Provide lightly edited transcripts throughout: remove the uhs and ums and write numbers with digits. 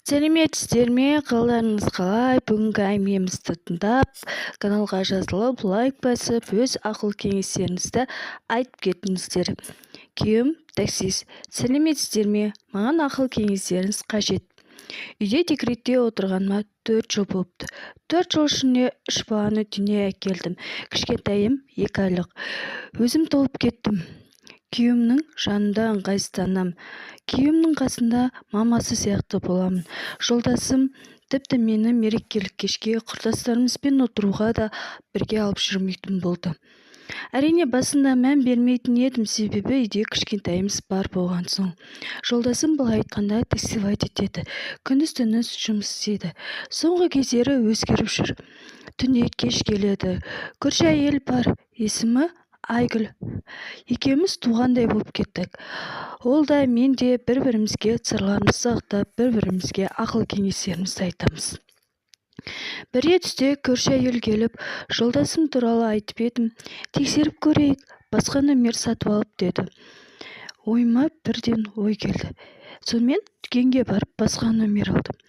Сәлеметсіздер ме, қалдарыңыз қалай? Бүгінгі әңгімемізді тыңдап, каналға жазылып, лайк басып, өз ақыл кеңестеріңізді айтып кетіңіздер. Күйеуім таксист. Сәлеметсіздер ме, маған ақыл кеңестеріңіз қажет. Үйде декретте отырғаныма 4 жыл болыпты. 4 жыл ішінде үш баланы дүниеге әкелдім. Кішкентайым 2 айлық. Өзім толып кеттім. Күйеуімнің жанында ыңғайсызданам. Күйеуімнің қасында мамасы сияқты боламын. Жолдасым тіпті мені мерекелік кешке құрдастарымызбен отыруға да бірге алып жүрмейтін болды. Әрине, басында мән бермейтін едім, себебі үйде кішкентайымыз бар болған соң. Жолдасым, былай айтқанда, таксовать етеді, күндіз-түні жұмыс істейді. Соңғы кездері өзгеріп жүр, түнде кеш келеді. Көрші әйел бар, есімі Айгүл. Екеуміз туғандай болып кеттік. Ол да, мен де бір-бірімізге сырларымызды сақтап, бір-бірімізге ақыл кеңестерімізді айтамыз. Бірде түсте көрші әйел келіп, жолдасым туралы айтып едім, тексеріп көрейік, басқа номер сатып алып деді. Ойыма бірден ой келді. Сонымен дүкенге барып, басқа номер алдым.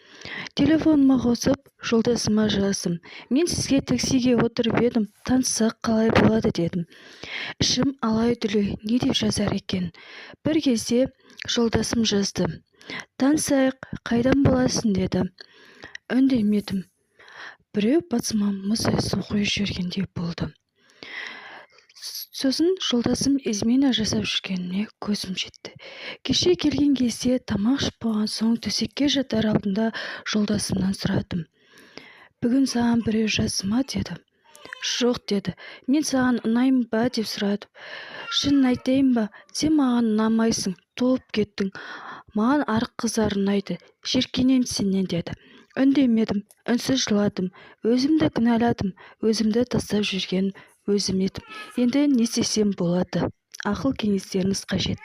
Телефоныма қосып, жолдасыма жаздым: «Мен сізге таксиге отырып едім, таныссақ қалай болады?» — дедім. Ішім алай-дүлей, не деп жазар екен? Бір кезде жолдасым жазды: «Танысайық, қайдан боласың?» — деді. Үндемедім. Біреу басыма мұздай су құйып жібергендей болды. Сосын жолдасым измена жасап жүргеніне көзім жетті. Кеше келген кезде, тамақ ішіп болған соң, төсекке жатар алдында жолдасымнан сұрадым: «Бүгін саған біреу жазды ма?» — деді. «Жоқ», — деді. «Мен саған ұнаймын ба?» — деп сұрадым. «Шынын айтайын ба, сен маған ұнамайсың, толып кеттің. Маған арық қыздар ұнайды, жиіркенемін сенен», — деді. Үндемедім, үнсіз жыладым. Өзімді кінәладым, өзімді тастап жүрген өзім едім. Енді не істесем болады? Ақыл кеңестеріңіз қажет.